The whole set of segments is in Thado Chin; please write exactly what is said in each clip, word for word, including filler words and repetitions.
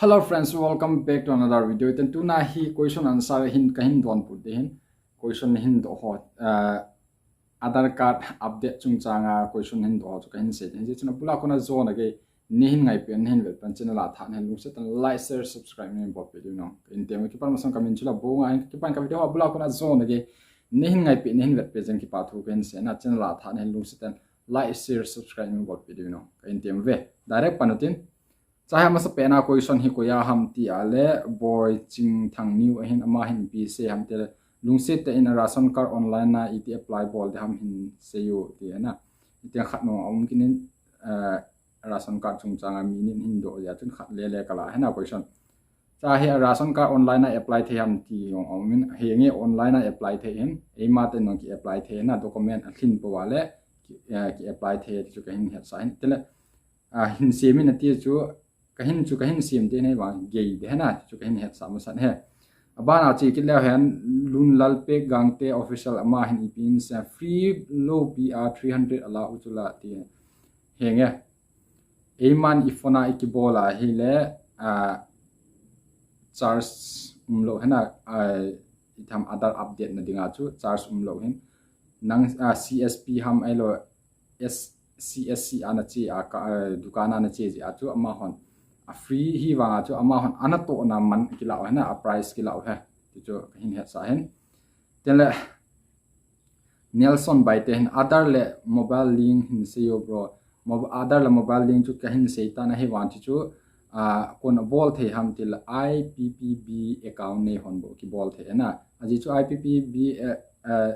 Hello friends, welcome back to another video. Ten tuna hi question answer hin kahin donbut ding ahin. Question hin doh ho. Uh, Aadhaar card update chungchanga question hin doh ho chu kahin sei ding ahin. Hiche chun abula kona jona gei neihin ngaipi, neihin vetpi, channel a tha neihin lungset tah in like, share, subscribe neihin bolpi diu ahi. Kahin tem, kipan masang kamin chu Labonga ahin, kipan ka video abula kona jona gei neihin ngaipi, neihin vetpi jeh in kipa thu kahin sei ahi. Channel a tha neihin lungset tah in like, share, subscribe neihin bolpi diu ahi. Kahin tem ve. Direct pan utin. Chahi amasapen a question hi koi a ham ti a le, Boichingthang New ahin, ama hin ipi asei ham ti le, lungset tah in a ration card online a iti apply bol ding ham hin seiyu ti ahi. Iti khat nung aum kit in, eh, ration card chungchanga mi ni hin doh jeh chun khat lele kala ahi question. Chahi a ration card online a apply thei ham ti jong aum in, henge online a apply thei ahin, eima ten jong ki apply thei ahi, document alhin pou a le, ki, eh, ki apply thei ti chu kahin hetsah ahin. Tile, ah, hin sem in ati chu, kahin chu kahin sem te nei vang gei ding ahi, chu kahin hetsah masat ahi. Abana che kit leu hen, Lunlalpek Gangte official, ama hin ipi asei, free lou pi a three hundred ala u chu la ti. Henge. Eiman i phone a i kibol a hile, ah, charge umlou ahi, ah, itham Aadhaar update na dinga chu charge umlou ahin. Nang, ah, C S P ham ahilou, S, C S C a nache a, ka, eh, dukan a nache jeh a chu amahon a free hivanga chu amahon anatohna man kilah u ahi, a price kilah u ahi. Ti chu kahin hetsah ahin. Tengle Nelson Baite hin Aadhaar le mobile link hin seiyo bro. Mo-, Aadhaar le mobile link chu kahin sei tan ahivang chu chu, ah, koi in abol thei ham tile I P P B account nei hon bou kibol thei ahi. Ajeh chu I P P B, eh, eh,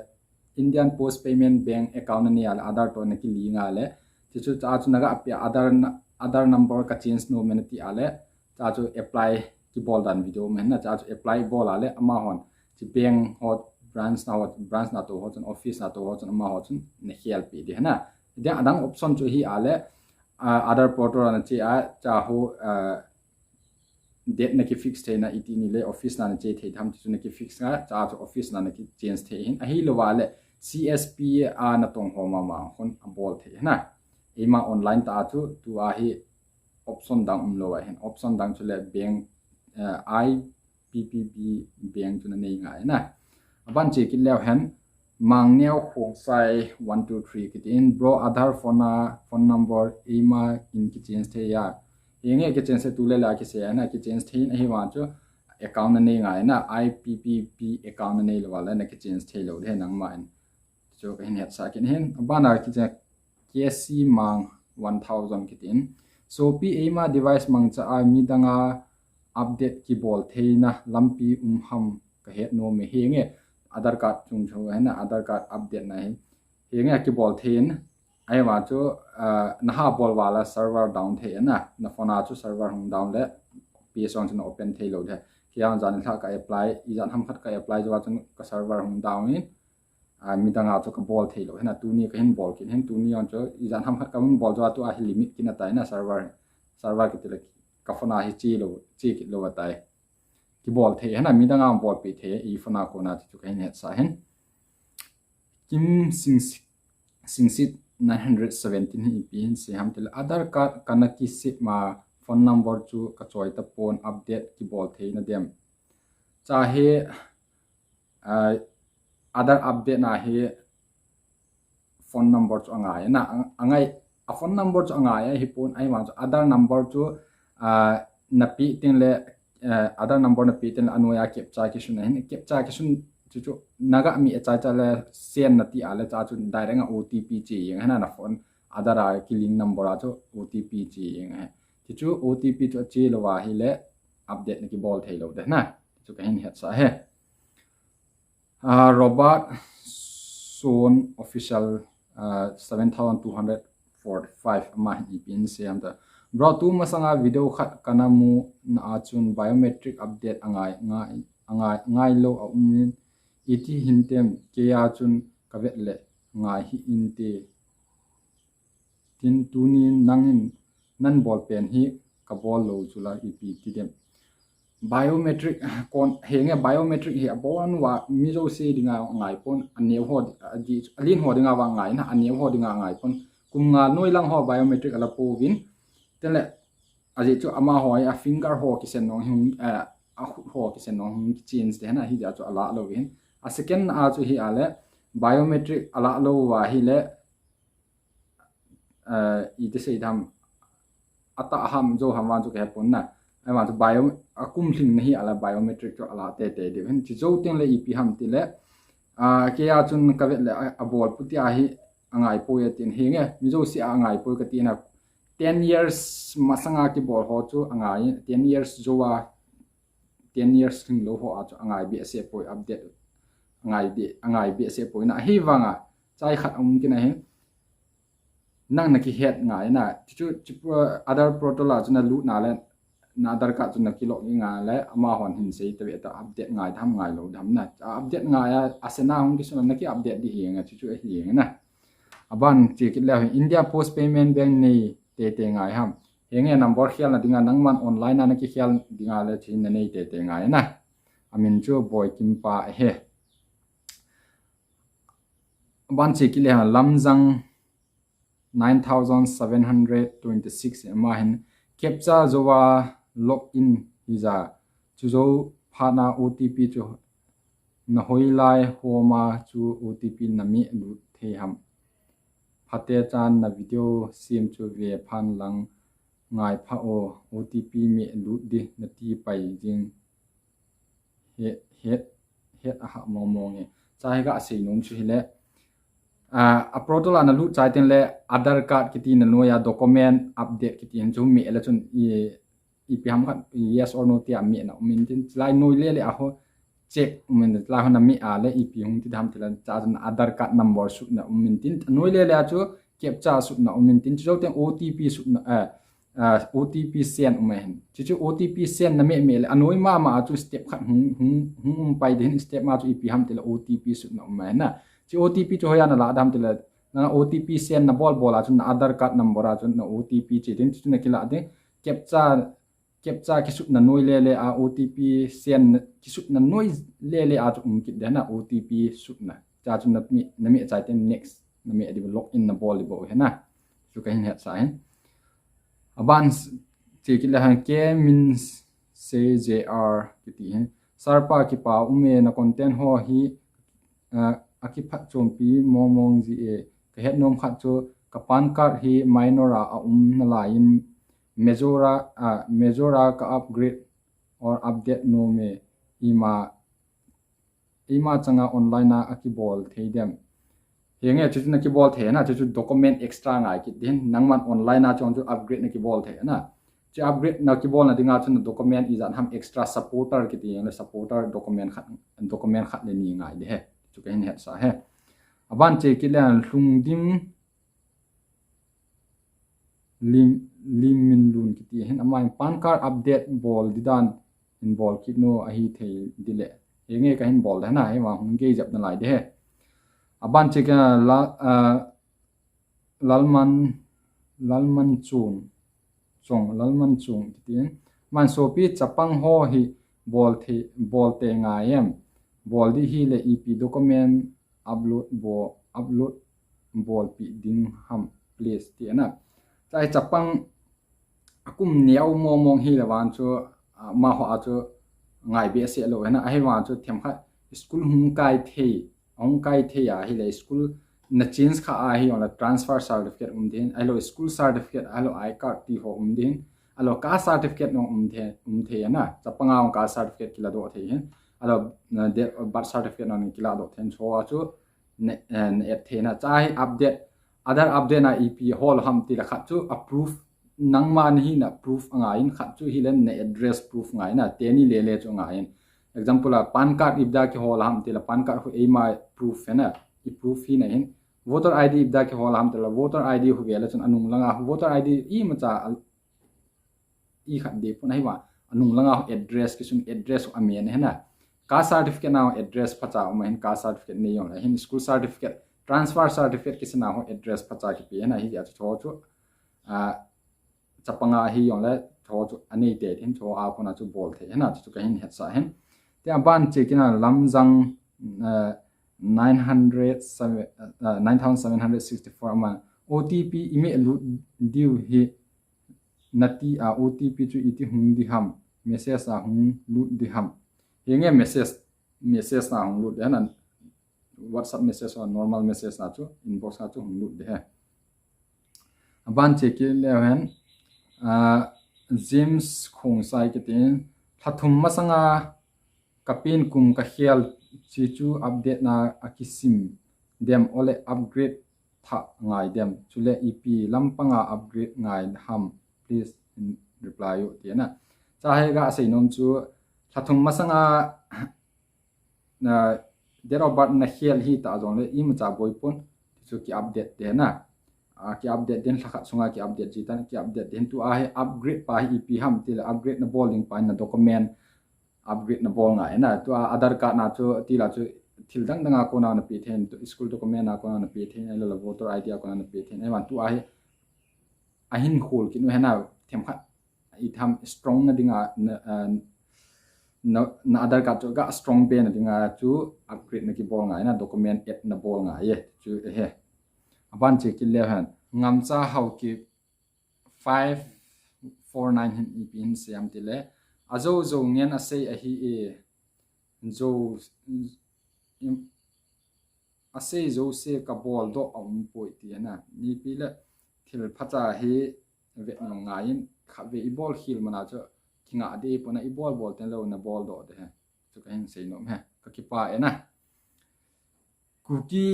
Indian Post Payment Bank account nanei a le Aadhaar toh nakilink a le, chuchu cha chu naga apia Aadhaar na-, Aadhaar number ka change nom e nati a le, cha chu apply kibol dan video um ahi, cha chu apply bol a le amahon, chu bank ho, branch na ho, branch natoh ho chun, office natoh ho chun, amaho chun nakhelpi ding ahi. Dia adang option chu hi a le, ah, Aadhaar portal a nache a, cha ho, ah, date naki fix theina iti ni le office na nache thei tham ti chu naki fix a, cha chu office na naki change thei ahin. Ahilou a le C S P a natong ho mama hon abol thei ahi. Eima online tah a chu tua hi option dang umlou ahin. Option dang chu le bank, eh, I P P B bank chu nanei ngai ahi. Aban che kit leu hen, Mangneo Khongsai one two three kiti in, bro, Aadhaar phone a, phone number eima in kichange thei a. Henge kichange thei, tule la kisei ahi, kichange thei in ahivang chu account nanei ngai ahi, I P P B account nanei lou a le nakichange thei lou ding ahi nangma in. Chu kahin hetsah kit ahin, abana kichange K C Mang one thousand kiti in. Sopi, eima device mangcha a midang a update kibol theina lampi um ham kahet nom e. Henge Aadhaar card chung chu ahi, Aadhaar card update na hi. Henge kibol thei in. Ahivang chu, ah, naha bol uva le server down thei ahi. Na phone a chu server hung down le page jong chu na open thei lou ding ahi. Kei jong jan lha ka apply, ijat ham khat ka apply jou a chun ka server hung down in. Ah, midang a chu kabol thei lou ahi, tuni kahin bol kit ahin, tuni jong chu ijat ham khat kahin bol jou a tua hi limit kit ahitai, server, server kiti le ka phone a hi che lou, che kit lou ahitai. Kibol thei ahi, midang a bolpi thei, i phone a kona ti chu kahin hetsah ahin. Kim Sing, Singsit nine hundred seventeen hi ipi asei ham tile, Aadhaar card kana kisem a phone number chu kachoi tapon, update kibol theina dem. Cha hi, ah, Aadhaar update na hi phone number chu angai ahi, ang-, angai, a phone number chu angai ahipon, ahivang chu Aadhaar number chu, ah, napeh teng le, eh, Aadhaar number napeh teng le anoi a captcha kisun ahin, captcha kisun chu chu naga mi a chai cha le send nati a le cha chu direct a O T P che jeng ahi, na phone Aadhaar a kilink number a chu O T P che jeng ahi. Ti chu O T P chu ache lou ahile update nakibol thei lou ding ahi. Chu kahin hetsah ahi. Ah, Robert Son Official, ah, seven thousand two hundred forty-five, ama hin ipi asei ham tile, bro, tu masanga video khat kana mu na a chun biometric update angai, ngai, angai, ngailou aum in, iti hintem, kei a chun kavet le ngai hih inte. Tin tuni nangin nabol pen hi kabol lou chu la ipi ti dem. Biometric kon, henge biometric hi abon uva mi jouse dinga ngai pon, aneo ho di, alen ho dinga vang ngai ahi, aneo ho dinga ngai pon. Kum nga noilang ho biometric ala pouvin. Tengle ajeh chu amaho hi a finger ho kisen nong hung, eh, a khut ho kisen nong hung change te hena, hijeh chu alah lou hin. A second a chu hi a le biometric alah lou va hi le, eh, iti sei dam, atah ham jou ham vang chu kahepon na. Ahivang chu bio, akum lhing na hi a le biometric chu alah teitei diu hin. Chi jou teng le ipi ham ti le, ah, kei a chun kavet le a, abol pu tia hi angai poi atin, hinge, mi jouse a angai poi kati na. Ten years masanga kibol ho chu angai, ten years jou a, ten years lhing lou ho a chu angai behseh poi, update angai be, angai behseh poi na. Ahivanga chai khat um kit na hi, nang na kihet ngai na, chu chu, chu Aadhaar portal a chu na lut na le, na Aadhaar card chu na kilog in ngai le, amahon hin sei ta ve ta, update ngai tham ngai lou tham na. A update ngai a, a sena hung kisun na ki update di hinga, chu chu ahi hinga na. Aban che kit le hin, India Post Payment Bank nei teitei ngai ham. Hinge number khel na dinga, nangman online a na kikhel dinga le chi na nei teitei ngai na. Amin chu Boikimpa ahi. Aban che kit le hin, Lamjang nine thousand seven hundred twenty-six, ama hin captcha jou a log in hija, chu jou phat na O T P chu na hoilai hom a chu O T P na meh lut thei ham. Phatecha na video sem chu ve phan lang ngai pha o, O T P meh lut di na ti pai jing. Het, het, het a ha mong mong e. Cha hi ka sei nom chu hi le, ah, a portal a na lut chai teng le Aadhaar card kiti na noi a document update kiti hin chu meh le chun i, ipi ham khat yes or no tia meh na um in tin, chulai noi le le a ho check um in, chulai ho na meh a le ipi hung ti dam ti le cha chun Aadhaar card number sut na um in tin, noi le le a chu captcha sut na um in tin, chu jou teng O T P sut na, eh, ah, O T P send um ahin. Chu chu O T P send na meh meh le, anoi mama a chu step khat hung, hung, hung um pai di hin, step ma chu ipi ham ti le O T P sut na um ahin na. Chu O T P chu hoiya na la dam ti le, na O T P send na bol bol a chu na Aadhaar card number a chu na O T P che ding, chu chu na kila ding. Captcha, captcha kisut na noi le le a O T P send na, kisut na noi le le a chu um kit de na O T P sut na. Cha chu na meh, na meh chai teng next, na meh di log in na bol di bou hi na. Chu ka hin het sa hin. Aban s-, che kit le hin K Min Se J R kiti hin. Sir pa kipa um e, na content ho hi, ah, a kiphatchompi mong mong ji e. Ka het nom khat chu ka PAN card hi minor a, a um na lai in major a, ah, major a ka upgrade or update nom e, ima Ima changa online a, a kibol thei dem. Hinge chu chu na kibol thei na, chu chu document extra ngai kit din. Nangman online a chong chu upgrade na kibol thei na. Chu upgrade na kibol na dinga chu na document ijat ham extra supporter kiti le supporter document khat, document khat le ni ngai de he. Chu ka hin het sa he. Aban che kit le Lhungdim Lim, Lim Min Lun kiti hin, ama hin PAN card update bol di dan hin bol kit no ahi thei di le. Hinge ka hin bol de na, hi ma hung gei jap na lai de he. Aban che ka la, ah, Lalman, Lalman Chung, Chung, Lalman Chung kiti hin. Man sopi chapang ho hi bol thei, bol te ngai em. Bol di hi le ipi document upload bo, upload bolpi ding ham, please, ti na. Chai chapang akum neo mong mong hi le vang chu, ah, ma ho a chu ngai behseh lou na, ahi vang chu themkhat school hung kai thei, hung kai thei a hi le school na change kha a hi ong le transfer certificate um din, ahi lo school certificate, ahi lo I card ti ho um din, ahi lo caste certificate nong um thei, um thei na, chapang a ong caste certificate kila doh thei hin, ahi lo, na de-, birth certificate nong kila doh thei hin, chu a chu na, eh, na et thei na. Chai update, Aadhaar update na ipi hol ham ti le khat chu a proof, nangma na hi na proof angai in, khat chu hi le na address proof ngai na, teni le le chu ngai in. Example a PAN card ipi da kihol ham ti le PAN card hu eima proof he na, i proof hi na hin. Voter I D ipi da kihol ham ti le voter I D hu ve le chun anung langa hu voter I D imacha a i khat de pun ahi va, anung langa ho address kisun address ho amen he na. Caste certificate na ho address phacha um ahin caste certificate nei ong le hin school certificate, transfer certificate kisun a ho address phacha kipe he na hi a chu chu, ah, chapang a hi ong le chu chu anei te hin chu a kona chu bol thei he na chu ka hin het sa hin. Ti aban che kit na Lamjang, ah, nine hundred seven, ah, nine thousand seven hundred sixty-four ama O T P i meh lut diu hi Nati a O T P chu iti hung di ham, message a hung lut di ham. Henge message, message a hung lut di ham. WhatsApp message or normal message a chu inbox a chu hung lut di he. Aban che kit leu hen, ah, James Khongsai kitin, lha thum masanga ka pen kum ka khel chi chu update na a kisim dem ole upgrade tha ngai dem. Chule ipi lampanga upgrade ngai ham, please reply u ti na. Cha he ga sei nom chu lha thum masanga na date of birth na khel hi ta jong le imacha boi pon ti chu ki update te na. A ki update den lha khat sunga ki update ji tan ki update den tu a he upgrade pa hi ipi ham ti le upgrade na bol ding pa na document upgrade na bol ngai na. Tu a Aadhaar card na chu ti la chu thil dang dang a kona na pe thei, tu school document a kona na pe thei, ahilou le voter I D a kona na pe thei. Ahivang tu a hi ahin khol kit u he na themkhat i tham strong na dinga na, ah, na, na Aadhaar card chu ga strong be na dinga chu upgrade na kibol ngai na document add na bol ngai e chu he. Aban che kit leu hen Ngamcha Haokip five four nine hin ipi hin siam ti le. Ajo jo ngen asei ahi e. Jo, im, asei jo se ka bol doh a um poi ti na. Nipi le thil phacha hi vet nung ngai in kha ve i bol khil mana chu kinga de pona i bol bol ten lo na bol doh de he. Chu ka hin sei nom he. Ka kipa e na. Kuki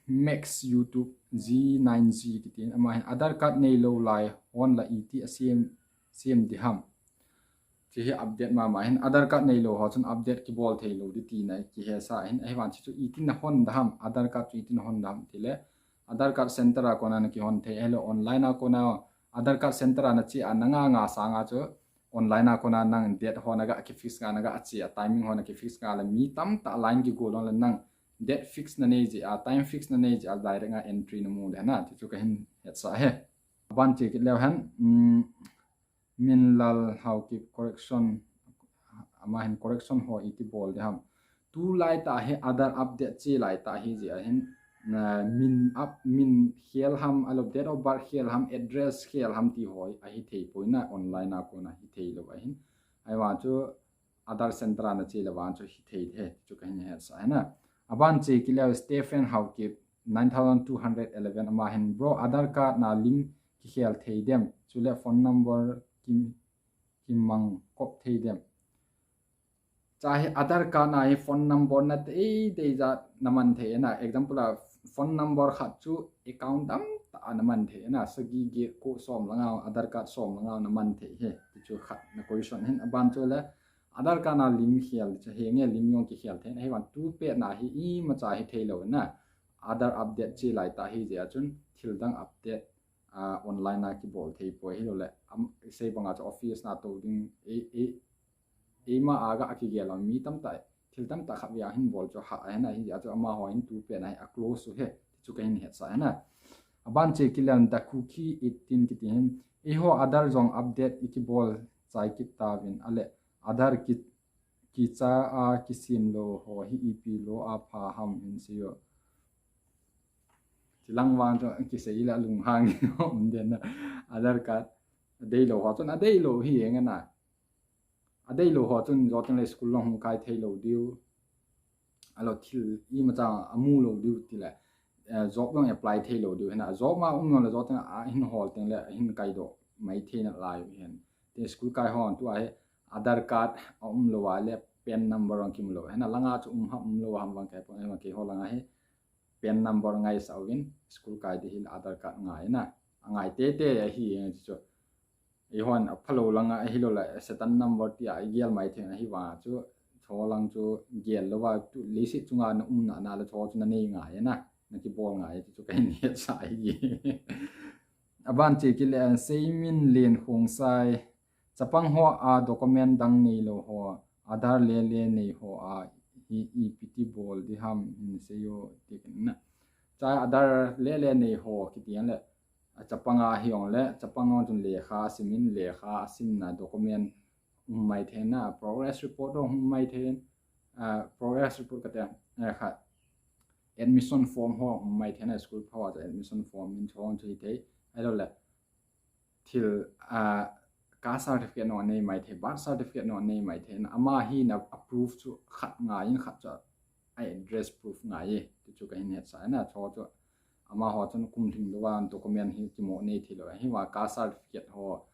Max YouTube G nine G kitin ama hin Aadhaar card nei lo lai hon la iti a siam, siam di ham. Chi hi update mama hin Aadhaar card nei lo ho chun update kibol thei lo di ti na ki he sa hin ahivang chi chu iti na hon da ham Aadhaar card chu iti na hon da ham ti le Aadhaar card center a kona na kihon thei ahilou online a kona Aadhaar card center a na chi a na nga nga sanga chu online a kona nang date ho na ga ki fix nga na ga chi a timing ho na ki fix nga le mi tam ta line ki go long le nang date fix na nei ji a time fix na nei ji a direct nga entry na mu le na ti chu ka hin het sa he. Aban che kit leu hen, um, Minlal Haokip correction, ama hin correction ho iti bol di ham. Tu lai ta hi Aadhaar update chi lai ta hi ji a hin, na min up, min khel ham, ahilou date of birth khel ham, address khel ham ti ho ahi thei poi na online a kona hi thei lo a hin. Ahivang chu Aadhaar center a na chi le vang chu hi thei the chu ka hin het sa he na. Aban che kit leu Stephen Haokip nine thousand two hundred eleven ama hin bro Aadhaar card na lim kikhel thei dem chule phone number ki, kimang kop thei dem. Cha hi Aadhaar card na hi phone number na te te ja na man thei na. Example a phone number khat chu account dam ta na man thei na. Sagi get ko som langa Aadhaar card som langa na man thei he. Ti chu khat na question hin aban chu le Aadhaar card na lim khel chu henge lim jong kikhel thei na. Ahivang tu pet na hi imacha hi thei lo na. Aadhaar update chi lai ta hi ji a chun thil dang update, ah, online a kibol thei poi ahilou le. Am, sei banga chu office na to ding e, e, eima a ga a kigel a mi tam ta, thil tam ta khat ve a hin bol chu ha a he na hi a chu ama ho hin tu pet na hi a close chu he, ti chu ka hin het sa he na. Aban che kit leu Da Kuki eighteen kiti hin, eiho Aadhaar jong update i kibol chai kit ta vin, ale Aadhaar ki, kicha a kisim lo ho hi ipi lo a pha ham hin sei o. Chilang vang chu kisei le lunghang um den na. Aadhaar card a dei lo ho chun a dei lo hi eng na. A dei lo ho chun joteng le school long hung kai thei lo diu. Ahilou thil imacha a mu lo diu ti le, eh, job long apply thei lo diu he na. Job ma um lo le joteng a hin hol teng le hin kai doh mai thei na lai u hen. Te school kai ho tu a hi Aadhaar card a um lo a le PAN number ong kimu lo he na. Langa chu um ham um lo ham vang kai pon, eh, vang kei ho langa hi PAN number ngai sa uvin school kai di hin Aadhaar card ngai na. A ngai te te a hi eng chu. Eihon a phalo langa ahilou le Satan number ti a i gel mai thei na hi vang chu. Cho lang chu gel lo va tu leiset chunga na um na na le cho chu na nei ngai na. Na kibol ngai chu ka hin het sa hi. Aban che kit le Seimin Len Khongsai. Chapang ho a document dang nei lo ho, Aadhaar le le nei ho a hi ipi ti bol di ham hin sei o ti kin na. Cha Aadhaar le le nei ho kiti an le, a chapang a hi ong le, chapang ong chun lekha simin lekha simna document um mai thei na, progress report ong um mai thei, ah, progress report kati a, eh, kha admission form ho um mai thei na, school phawa admission form in chong chu hi thei, ahilou le, thil, ah, caste certificate no nei mai thei, birth certificate no nei mai thei. Ama hina a proof chu khat ngai in, khat chu a address proof ngai e. Ti chu kahin hetsah na, chu chu amaho chun kum lhing louva document hi kimo nei thei lou. Hiva caste certificate ho,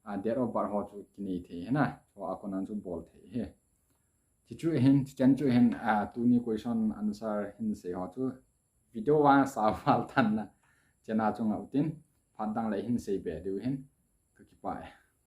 a, date of birth ho chu kinei thei hina. Chu a konan chu bol thei hi. Ti chu hin, ti chen chu hin, a, tuni question answer hin sei ho chu video vang sa val tan na. Chena chunga utin, phat dang le hin sei be diu hin. Ka kipah e.